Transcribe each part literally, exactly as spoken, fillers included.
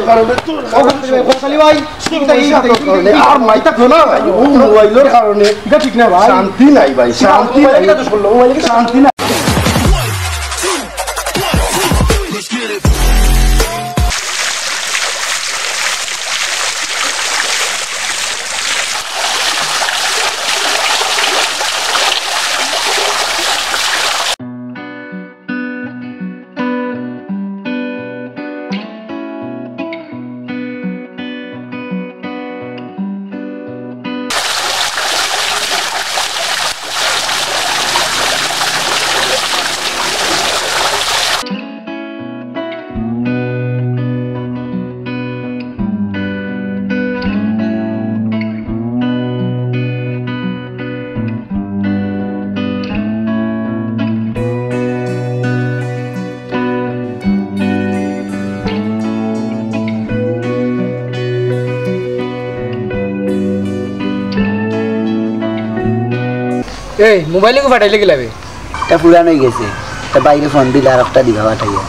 কারণে তোর ও, কারণে ভাই, ভাই, ভাই, ভাই, ভাই, আর মাইতা তো না ভাই, ও মোবাইলর কারণে। এটা ঠিক না ভাই। শান্তি নাই ভাই, শান্তি নাই। মোবাইলে কিতা দোষ করলো? মোবাইলে কিতা শান্তি নাই। এই মোবাইল ইগু ফাটাইলে কিলা বে? ইটা পুরান অইগেছে। তে ভাইরে ফোন দিলে আরোকটা দিবা ফাটাইয়া।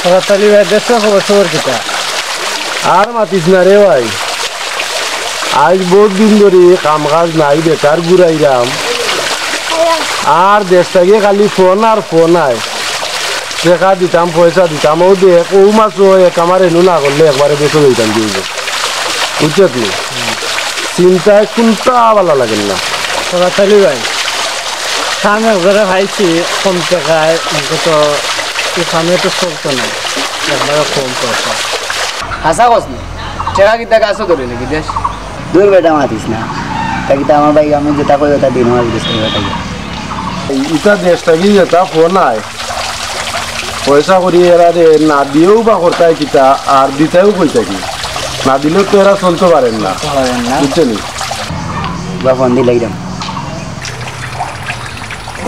তাড়াতাড়ি ভাই, দেশর খবর সবর কিতা? আর মাতিস না রে ভাই, আইজ বউত দিন ধরি কাম কাজ নাই, বেকার ঘুরাইরাম। আর দেশ থাকি খালি ফোন আর ফোন আয়। টেকা দিতাম, পয়সা দিতাম, অউ দেখ, অউ মাসও এক আমার এনু না করলে একবারে দেশো যাইতাম দিবো। বুঝছত নি? চিন্তায় কুন্তা ভালা লাগের না। তাড়াতাড়ি ভাই, কাম একজনে পাইছি কম টেকায়, অন্তত ই কামে তো চলতো না, একবারে কম পয়সা। হাছা কস নি? টেকা কিতা গাছো ধরে নাকি দেশ? দূর বেটা, মাতিস না। তা কিতা আমার ভাই, আমি যেটা কই ওটা দিন, আমার বিদেশ করি ওটা। ইটা দেশ থাকি যেটা ফোন আয়, পয়সা করি এরারে না দিয়াও বা করতায় কিতা, আর দিতায়ও কই থাকি। না দিলেও তো এরা চলতো পারের না। চলতো পারের না। বুঝছো নি? বা ফোন দিলাইরাম।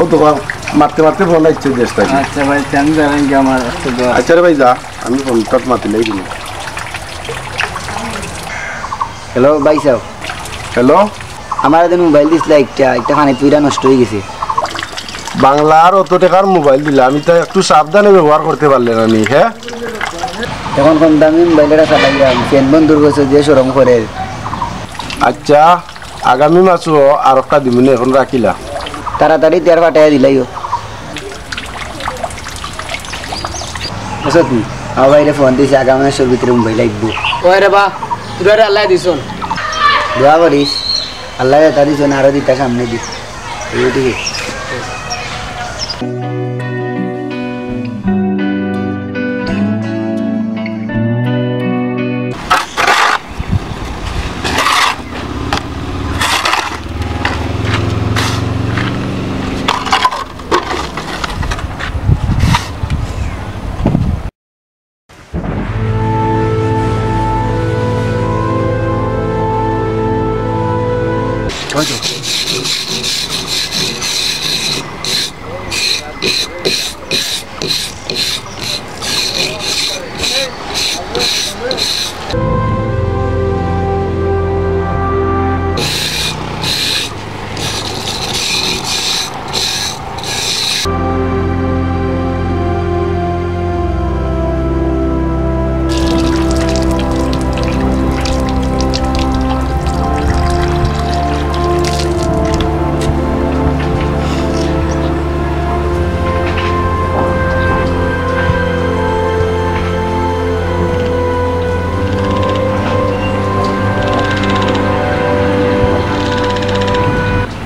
ও তো বা, মাততে মাততে ফোন আইছে দেশ থাকি। আচ্ছা ভাই, তে আমি জানাই কি আমার একটু দোয়া। আচ্ছা রে ভাই, যা, আমি ফোনটা মাতিলাই দিমু। হ্যালো ভাই সাহেব। হ্যালো। আমার এদিন মোবাইল দিছলা একটা, একটা পানিত পড়িয়া নষ্ট অইগেছে। বাংলার অত টেকার মোবাইল দিলা, আমি তা একটু সাবধানে ব্যবহার করতে পারলে না নি, হে? এখন কম দামি মোবাইল একটা চালাইরাম, ফ্যান বন্ধ অইগেছে, যে শরম করের। আচ্ছা, আগামী মাসও আরোকটা দিমুনে, এখন রাখিলা। তাড়াতাড়ি টের ফাটাইয়া দিলাইও। বুঝছত নি? আমার ভাইরে ফোন দিছি, আগামী মাসর ভিতরে মুম্বাই লাগবো। ওই রে বা, তোরারে আল্লায় দিছইন। দোয়া করিস, আল্লায় যেটা দিছইন, আরো দিতা সামনেদি। এই ঠিক আছে।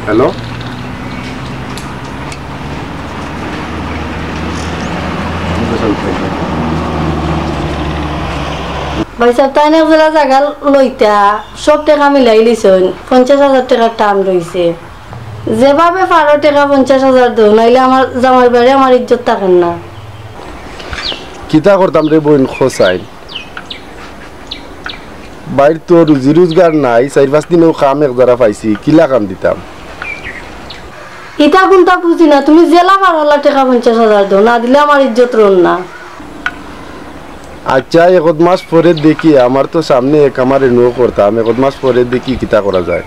হ্যালো। ভাইসাব, তাইন এক জেলা জাগা লইতা, সব টেকা মিলাইলিছইন, পঞ্চাশ হাজার টেকার টান রইছে। যেভাবে পারো টেকা পঞ্চাশ হাজার দেও, নাইলে আমার জামাইর বাড়ি আমার ইজ্জত থাকের না। কিতা করতাম রে বইন, খোসাইন? বাইর তো রুজি রুজগার নাই, চাইর পাঁচ দিনও কাম এক জারা পাইছি, কিলা কাম দিতাম? ইতা কুন্তা বুঝি না, তুমি যেলা পারো অলা টেকা পঞ্চাশ হাজার দেও, না দিলে আমার ইজ্জত রইন না। আচ্ছা, একদ মাস পরে দেখি, আমার তো সামনে এক আমার রেনু করতাম, একদ মাস পরে দেখি কিতা করা যায়।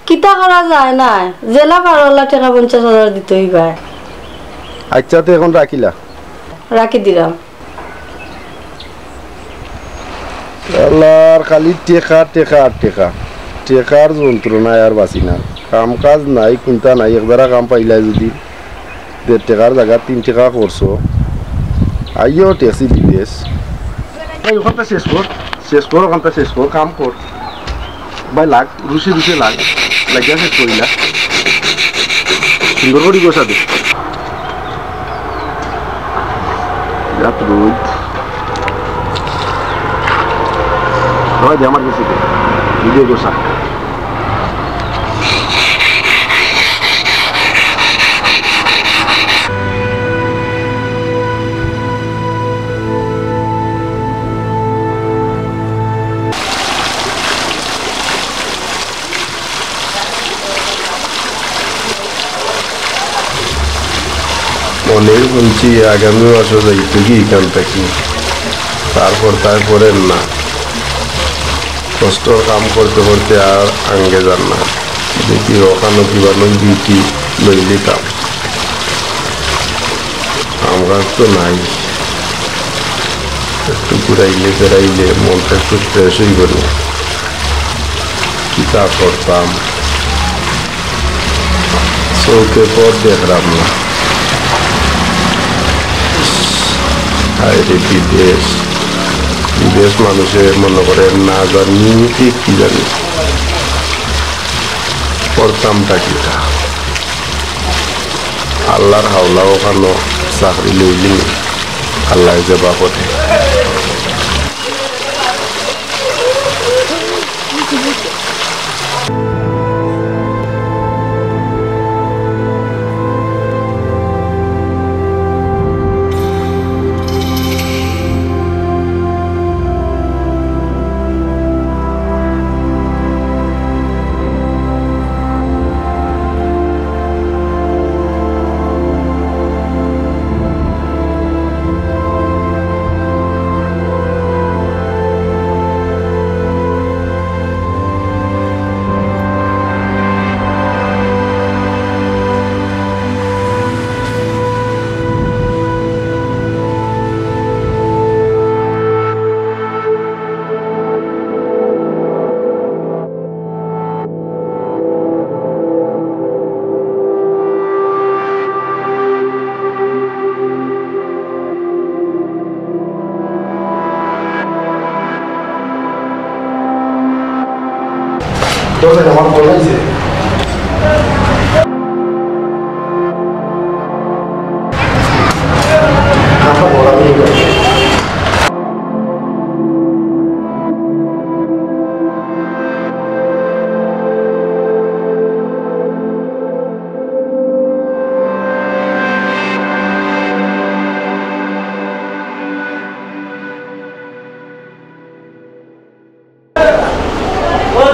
কিতা করা যায় না, যেলা পারো অলা টেকা পঞ্চাশ হাজার দিতে অইবায়। আচ্ছা, তে এখন রাখিলা। রাখি দিলাম। আল্লাহর খালি টেকা, টেকা আর টেকা। টেকার যন্ত্রণায় আর বাঁচি না। কাম কাজ নাই, কুন্তা নাই, একদারা কাম পাইলাই যুদি দেড় টেকার জাগাত তিন টেকা খরচ। আইও টেক্সি বিদেশ। এই ওখানটা শেষ কর, শেষ কর, ওখানটা শেষ কর, কাম কর। ভাই লাগ, রুশে রুশে লাগ, লাগিয়া শেষ করিলা। সুন্দর করি গোছা দে। বিরাট রোদ। ভাই দে আমার গেছে দে। ভিডিও গোছা। মনে হুনছি আগামী মাসো যাইতো কি ইখান থাকি, তারপর তাই পড়েন না। কষ্টর কাম করতে করতে আর আঙ্গে যার না। দেখি ওখানো কিবা নই ডিউটি লইলিতাম। কাম কাজ তো নাই, একটু ঘুরাইলে বেড়াইলে মনটা একটু ফ্রেশ অইবো নি। কিতা করতাম, চউখে পথ দেখরাম না। হায় রে বিদেশ, বিদেশ মানুষে মনে করে না জানি কি, কি জানি। করতামটা কিতা? আল্লাহর হাওলা ওখানো চাকরি লইলি, আল্লাহ যে বাপরে।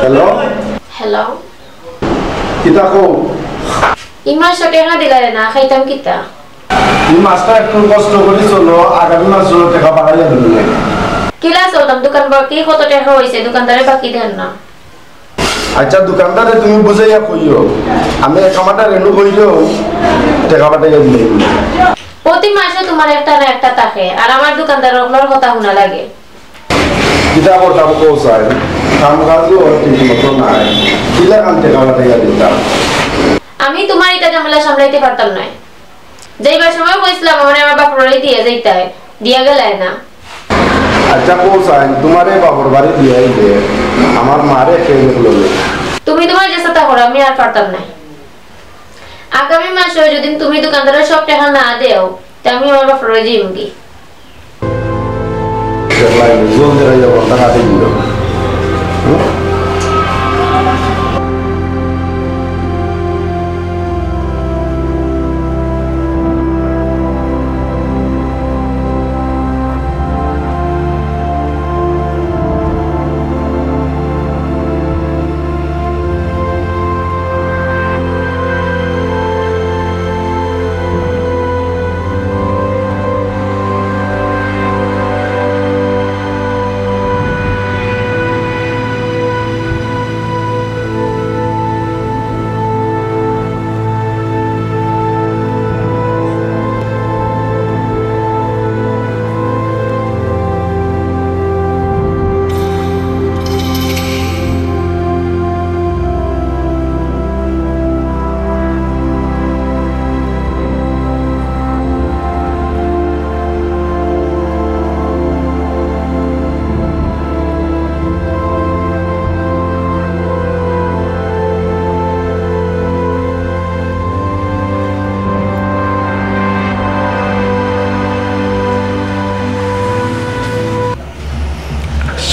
হ্যালো? হ্যালো? কিতা কও? ই মাসো টেকা দিলায় না, খাইতাম কিতা? ই মাসটা একটু কষ্ট করি চলো, আগামী মাসো টেকা বাড়াইয়া দিমু। কিলা চলতাম, দোকান বাকি কত টেকা অইছে, দোকানদারে বাকি দেন না। আচ্ছা, দোকানদারে তুমি বুঝাইয়া কইও, আমি এক কামাটা রেনু কইলেও টেকা পাঠাইয়া দিলে। প্রতি মাসো তুমার একটা না একটা থাকে, আর আমার দোকানদার অকলর কথা হুনা লাগে। কিতা করতাম কও চাই, কাম কাজও ঠিক মতো নাই, কিলা কাম টেকা পাঠাইয়া দিতাম? আমি তুমার ইটা ঝামেলা সামলাইতে পারতাম নায়। যাইবার সময় কইছিলাম, আমারে আমার বাপরে দিয়া যাইতায়, দিয়া গেলায় না। আচ্ছা, কও চাই, তুমারে বাপর বাড়ি দিয়া আইলে, আমার মারে কে দেখলো নে? তুমি তুমার যে সাথে করো, আমি আর পারতাম নায়। আগামী মাসো যদি তুমি দোকানদারর সব টেকা না দেও, তে আমি আমার বাপর বাড়ি যাইমুগি। দেখলাই, জলদি রাইয়া বলটা কাটি দিল। হুম?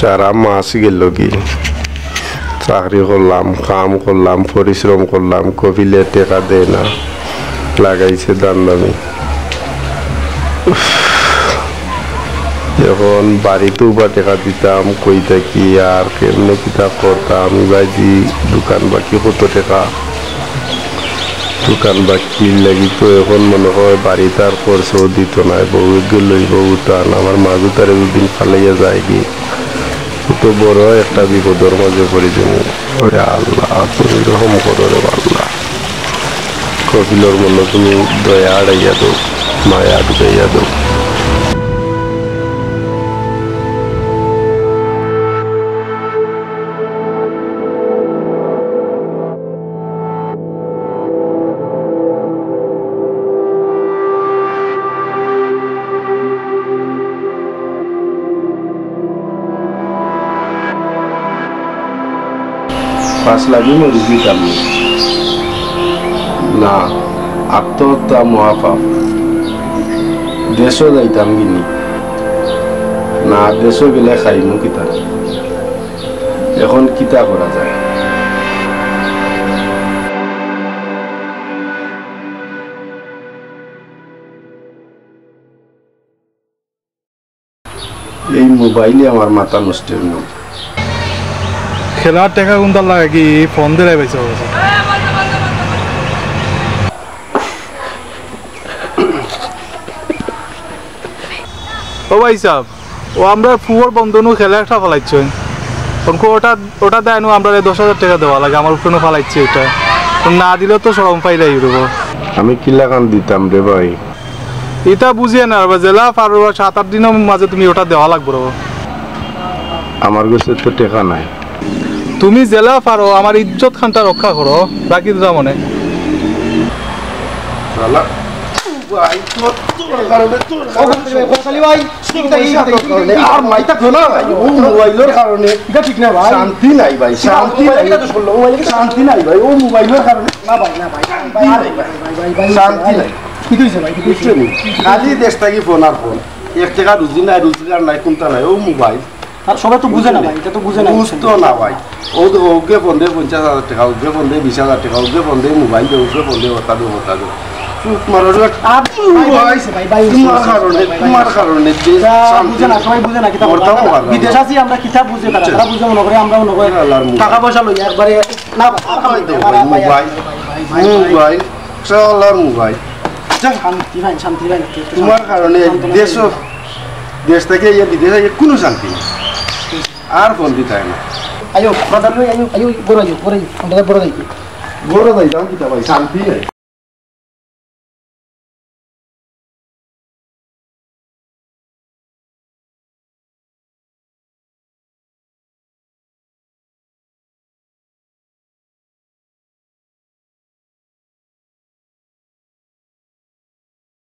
সারা মাস গেল কি, চাকরি করলাম, কাম করলাম, পরিশ্রম করলাম, কফিলে টেকা দেয় না, লাগাইছে দান্দামি। উফ, এখন বাড়িত উবা টেকা দিতাম কই থাকি, আর কেমনে কিতা করতাম? ইবায় দি দোকান বাকি কত টেকা, দোকান বাকির লাগি তো এখন মনে হয় বাড়িত আর খরচও দিত নায়, বউয়ে গেলই বউ তান। আমার মাজু তারে দুদিন ফালাইয়া যায়গি, ও তো বড় একটা বিপদর মাঝে পড়ি দিমু। ওরে আল্লাহ, তুমি রহম করো রে আল্লাহ। কফিলর মনো তুমি দয়া আড়াইয়া দেও, মায়া ঢুকাইয়া দেও। পাঁচ লাখই মরি দিতাম না। না, আত্মহত্যা মহাপাপ। দেশও যাইতাম গিনি। না, দেশও গেলে খাইমু কিতা? এখন কিতা করা যায়? এই মোবাইলে আমার মাথা নষ্ট অইল। খেলার টেকা কুনটার লাগি ফোন দিলাই পাইছো? ও ভাই সাহেব, ও আমরার ফুয়র বন্ধনু খেলা একটা ফালাইছে। অনকু ওটা, ওটা দেয় নু আমরারে দশ হাজার টেকা দেওয়া লাগে, আমার উপরে নু ফালাইছে ওটা। না দিলে তো শরম পাইলাই অইবো। আমি কিলাখান দিতাম রে ভাই? ইতা বুঝিয়া না রে বা, যেলা পারো সাত আট দিনর মাঝে তুমি ওটা দেওয়া লাগবো রে বা। আমার কাছে তো টেকা নাই। তুমি যেলা পারো আমার ইজ্জত খানটা রক্ষা করো, রাখি দিলাম মনে। শালা, ভাই, তোর, তোর কারণে, তোর কারণে। ও, ভাই, ভাই, ভাই, ভাই, ঠিক আছে, পয়সা ঠিক আছে, তোর কারণে। আর মাইতা তো না, ও মোবাইলর কারণে। এটা ঠিক না, ভাই। শান্তি নাই, ভাই, শান্তি নাই। এটা তো শুনলো, ও মোবাইল শান্তি নাই, ভাই, ও মোবাইলর কারণে। না, ভাই, না, ভাই, ভাই, ভাই, ভাই, ভাই, ভাই, শান্তি নাই। কি হইছে, ভাই? কি হইছে? বুঝছো নি? খালি দেশ থাকি ফোন আর ফোন। এক টেকা রুজি নাই, রোজগার নাই, কুনটা নাই, ও মোবাইল। আর সবাই তো বুঝে না ভাই, এটা তো বুঝে না। বুঝতো না ভাই। ও তো ওকে ফোন দে পঞ্চাশ হাজার টেকা, ওকে ফোন দে বিশ হাজার টেকা, ওকে ফোন দে মোবাইল দে, ওকে ফোন দে ওটা দে, ওটা দে। চুপ মারো রে। আর ভাই, ভাই, ভাই, ভাই, তোমার কারণে, তোমার কারণে যে এটা শান্তি বুঝে না, সবাই বুঝে না, কিতা মরতাম বলবো? পারলাম না। বিদেশ আছি আমরা, কিতা বুঝে তারা? বুঝছে। তারা বুঝে মনে করে, আমরা মনে করে আল্লাহর মুখ। টাকা পয়সা লই একবারে। না, ভাই, আর ভাই, ভাই, তো ভাই, ভাই, মোবাইল, ভাই, ভাই, ভাই, ভাই। মোবাইল, শালার মোবাইল। যা। শান্তি ভাই, শান্তি ভাই। তোমার কারণে শান্ত না দেশ, ভাই। দেশ থাকি এই বিদেশ আইয়া কুনু শান্তি নাই। আর ফোন দিতায় না। আইও, বাজার লই আইও, আইও, ঘরো আইও, ঘরো আইও, আমরা ঘরো যাই। ঘরো যাইতাম কিতা ভাই, শান্তি নাই।